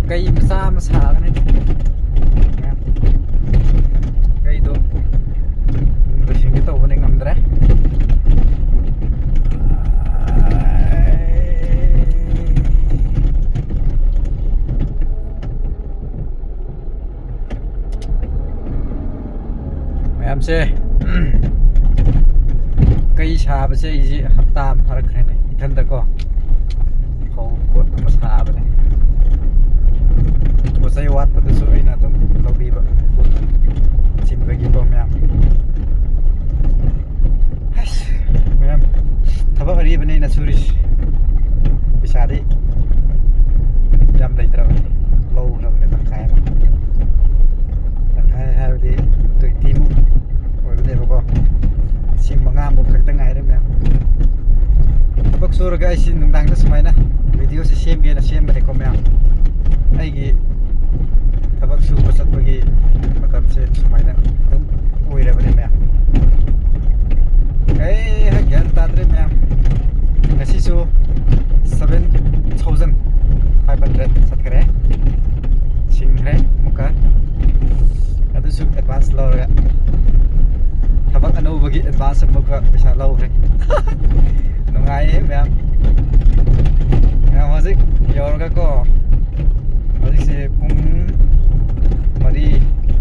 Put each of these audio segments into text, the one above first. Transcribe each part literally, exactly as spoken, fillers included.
ꯀꯩ ꯃꯆꯥ ꯑꯃ ꯁꯥꯒꯅꯤ꯫ ꯀꯩꯗꯣ ꯂꯣꯏꯁꯤꯟꯒꯦ ꯇꯧꯕꯅꯤ, ꯉꯝꯗ꯭ꯔꯦ꯫ ꯃꯌꯥꯝꯁꯦ, ꯀꯩ ꯁꯥꯕꯁꯦ ꯑꯩꯁꯦ ꯍꯞꯇꯥ ꯑꯃ ꯐꯥꯔꯛꯈ꯭ꯔꯦꯅꯦ, ꯏꯊꯟꯗꯀꯣ꯫ ꯐꯧ ꯀꯣꯠ ꯑꯃ ꯁꯥꯕꯅꯦ꯫ ꯄꯣꯠ ꯆꯩ ꯋꯥꯠꯄꯗꯨꯁꯨ ꯑꯩꯅ ꯑꯗꯨꯝ ꯂꯧꯕꯤꯕ, ꯆꯤꯟꯕꯒꯤꯀꯣ ꯃꯌꯥꯝ꯫ ꯑꯁ, ꯃꯌꯥꯝ, ꯊꯕꯛ ꯑꯔꯤꯕꯅꯤ ꯑꯩꯅ ꯁꯨꯔꯤꯁꯤ꯫ ꯄꯩꯁꯥꯗꯤ ꯌꯥꯝ ꯂꯩꯇ꯭ꯔꯕꯅꯤ, ꯂꯧꯈ꯭ꯔꯕꯅꯤ ꯇꯪꯈꯥꯏ ꯑꯃ꯫ ꯇꯪꯈꯥꯏ ꯍꯥꯏꯕꯗꯤ ꯇ꯭ꯋꯦꯟꯇꯤꯃꯨꯛ ꯑꯣꯏꯕꯅꯦꯕꯀꯣ꯫ ꯂꯤꯁꯤꯡ ꯃꯉꯥꯃꯨꯛ ꯈꯛꯇ ꯉꯥꯏꯔꯦ ꯃꯌꯥꯝ꯫ ꯊꯕꯛ ꯁꯨꯔꯒ ꯑꯩꯁꯤ ꯅꯨꯡꯗꯥꯡꯗ ꯁꯨꯃꯥꯏꯅ ꯚꯤꯗꯤꯑꯣꯁꯤ ꯁꯦꯝꯒꯦꯅ ꯁꯦꯝꯕꯅꯤꯀꯣ ꯃꯌꯥꯝ꯫ ꯑꯩꯒꯤ ꯊꯕꯛ ꯁꯨꯕ ꯆꯠꯄꯒꯤ ꯃꯇꯝꯁꯦ ꯁꯨꯃꯥꯏꯅ ꯑꯗꯨꯝ ꯑꯣꯏꯔꯕꯅꯤ ꯃꯌꯥꯝ꯫ ꯑꯩ ꯒ꯭ꯌꯥꯟ ꯇꯥꯗ꯭ꯔꯦ ꯃꯌꯥꯝ꯫ ꯉꯁꯤꯁꯨ seven thousand five hundred ꯆꯠꯈ꯭ꯔꯦ, ꯁꯤꯡꯈ꯭ꯔꯦ ꯑꯃꯨꯛꯀ꯫ ꯑꯗꯨꯁꯨ ꯑꯦꯗꯚꯥꯟꯁ ꯂꯧꯔꯒ, ꯊꯕꯛ ꯑꯅꯧꯕꯒꯤ ꯑꯦꯗꯚꯥꯟꯁ ꯑꯃꯨꯛꯀ ꯄꯩꯁꯥ ꯂꯧꯈ꯭ꯔꯦ꯫ ꯅꯨꯡꯉꯥꯏꯌꯦ ꯃꯌꯥꯝ꯫ ꯃꯌꯥꯝ, ꯍꯧꯖꯤꯛ ꯌꯧꯔꯒꯀꯣ, ꯍꯧꯖꯤꯛꯁꯦ ꯄꯨꯡ ꯃꯔꯤ,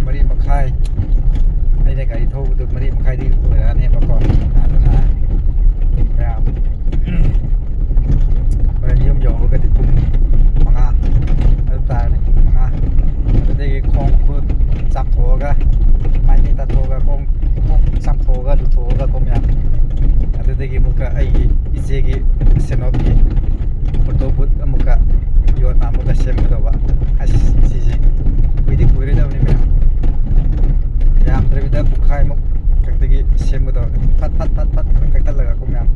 ꯃꯔꯤ ꯃꯈꯥꯏ, ꯑꯩꯅ ꯒꯥꯔꯤ ꯊꯧꯕꯗꯣ ꯃꯔꯤ ꯃꯈꯥꯏꯗꯤ ꯑꯣꯏꯔꯛꯑꯅꯦꯕꯀꯣ꯫ ꯑꯗꯨꯅ ꯃꯌꯥꯝ, ꯍꯣꯔꯦꯟ ꯌꯨꯝ ꯌꯧꯔꯒꯗꯤ ꯄꯨꯡ ꯃꯉꯥ ꯑꯗꯨꯝ ꯇꯥꯔꯅꯤ, ꯃꯉꯥ꯫ ꯑꯗꯨꯗꯒꯤ ꯈꯣꯡ ꯈꯨꯠ ꯆꯥꯝꯊꯣꯛꯑꯒ, ꯃꯥꯏ ꯃꯤꯠ ꯇꯥꯊꯣꯛꯑꯒ, ꯈꯣꯡ ꯀꯣꯛ ꯆꯥꯝꯊꯣꯛꯑꯒ ꯂꯨꯊꯣꯛꯑꯒ ꯀꯣ ꯃꯌꯥꯝ꯫ ꯑꯗꯨꯗꯒꯤ ꯑꯃꯨꯛꯀ ꯑꯩꯒꯤ ꯏꯆꯦꯒꯤ ꯁꯦꯅꯣꯞꯀꯤ ꯐꯣꯇꯣ ꯕꯨꯠ ꯑꯃꯨꯛꯀ ꯌꯣꯠꯅ ꯑꯃꯨꯛꯀ ꯁꯦꯝꯒꯗꯧꯕ꯫ ꯑꯁ, ꯁꯤꯁꯦ ꯀꯨꯏꯗꯤ ꯀꯨꯏꯔꯣꯏꯗꯕꯅꯤ ꯃꯌꯥꯝ, ꯌꯥꯝꯗ꯭ꯔꯕꯤꯗ ꯄꯨꯡꯈꯥꯏꯃꯨꯛ ꯈꯛꯇꯒꯤ ꯁꯦꯝꯒꯗꯕꯅꯤ꯫ ꯐꯠ ꯐꯠ ꯐꯠ ꯐꯠ ꯀꯛꯊꯠꯂꯒ ꯀꯣ ꯃꯌꯥꯝ꯫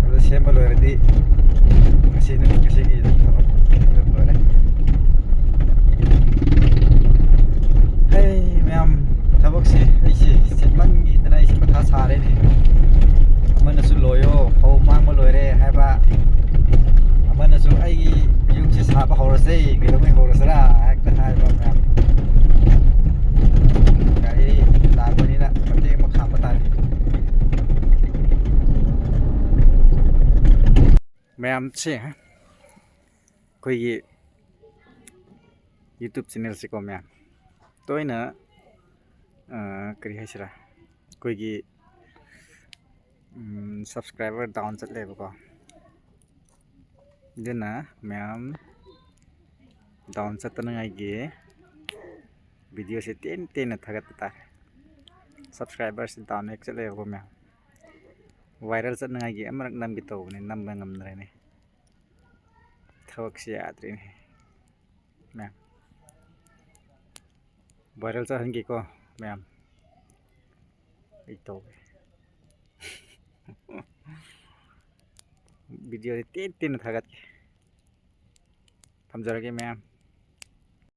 ꯑꯗꯨ ꯁꯦꯝꯕ ꯂꯣꯏꯔꯗꯤ ꯉꯁꯤꯅ, ꯉꯁꯤꯒꯤ ꯊꯕꯛ ꯑꯗꯨꯝ ꯂꯣꯏꯔꯦ꯫ ꯍꯩ ꯃꯌꯥꯝ, ꯊꯕꯛꯁꯦ ꯑꯩꯁꯦ ꯆꯤꯟꯃꯟꯈꯤꯗꯅ ꯑꯩꯁꯦ ꯃꯊꯥ ꯁꯥꯔꯦꯅꯦ꯫ ꯑꯃꯅꯁꯨ "ꯂꯣꯏꯌꯣ, ꯐꯧ ꯃꯥꯡꯕ ꯂꯣꯏꯔꯦ" ꯍꯥꯏꯕ, ꯑꯃꯅꯁꯨ "ꯑꯩꯒꯤ ꯌꯨꯝꯁꯦ ꯁꯥꯕ ꯍꯧꯔꯁꯤ" ꯁꯦ, ꯀꯩꯗꯧꯉꯩ ꯍꯧꯔꯁꯤꯔꯥ ꯍꯦꯛꯇ ꯍꯥꯏꯕ ꯃꯌꯥꯝ꯫ ꯒꯥꯔꯤ ꯂꯥꯛꯄꯅꯤꯅ ꯃꯇꯦꯛ ꯑꯃ ꯈꯥꯝꯕ ꯇꯥꯔꯦ꯫ ꯃꯌꯥꯝꯁꯦ ꯑꯩꯈꯣꯏꯒꯤ YouTube channelꯁꯦꯀꯣ ꯃꯌꯥꯝ, ꯇꯣꯏꯅ, ꯑ, ꯀꯔꯤ ꯍꯥꯏꯁꯤꯔꯥ, ꯑꯩꯈꯣꯏꯒꯤ, ꯎꯝ, subscriber down ꯆꯠꯂꯦꯕꯀꯣ꯫ ꯑꯗꯨꯅ ꯃꯌꯥꯝ down ꯆꯠꯇꯅꯉꯥꯏꯒꯤ videoꯁꯦ ꯇꯦꯟ ꯇꯦꯟꯅ ꯊꯥꯒꯠꯄ ꯇꯥꯔꯦ꯫ Subscriberꯁꯦ down ꯍꯦꯛ ꯆꯠꯂꯦꯕꯀꯣ ꯃꯌꯥꯝ꯫ Viral ꯆꯠꯅꯉꯥꯏꯒꯤ ꯑꯃꯔꯛ ꯅꯝꯒꯦ ꯇꯧꯕꯅꯦ, ꯅꯝꯕ ꯉꯝꯗ꯭ꯔꯦꯅꯦ꯫ ꯊꯕꯛꯁꯦ ꯌꯥꯗ꯭ꯔꯦꯅꯦ ꯃꯌꯥꯝ꯫ Viral ꯆꯠꯍꯟꯒꯦꯀꯣ ꯃꯌꯥꯝ꯫ ꯑꯩ ꯇꯧꯒꯦ꯫ Videoꯁꯦ ꯇꯦꯟ ꯇꯦꯟꯅ ꯊꯥꯒꯠꯀꯦ꯫ ꯊꯝꯖꯔꯒꯦ ꯃꯌꯥꯝ꯫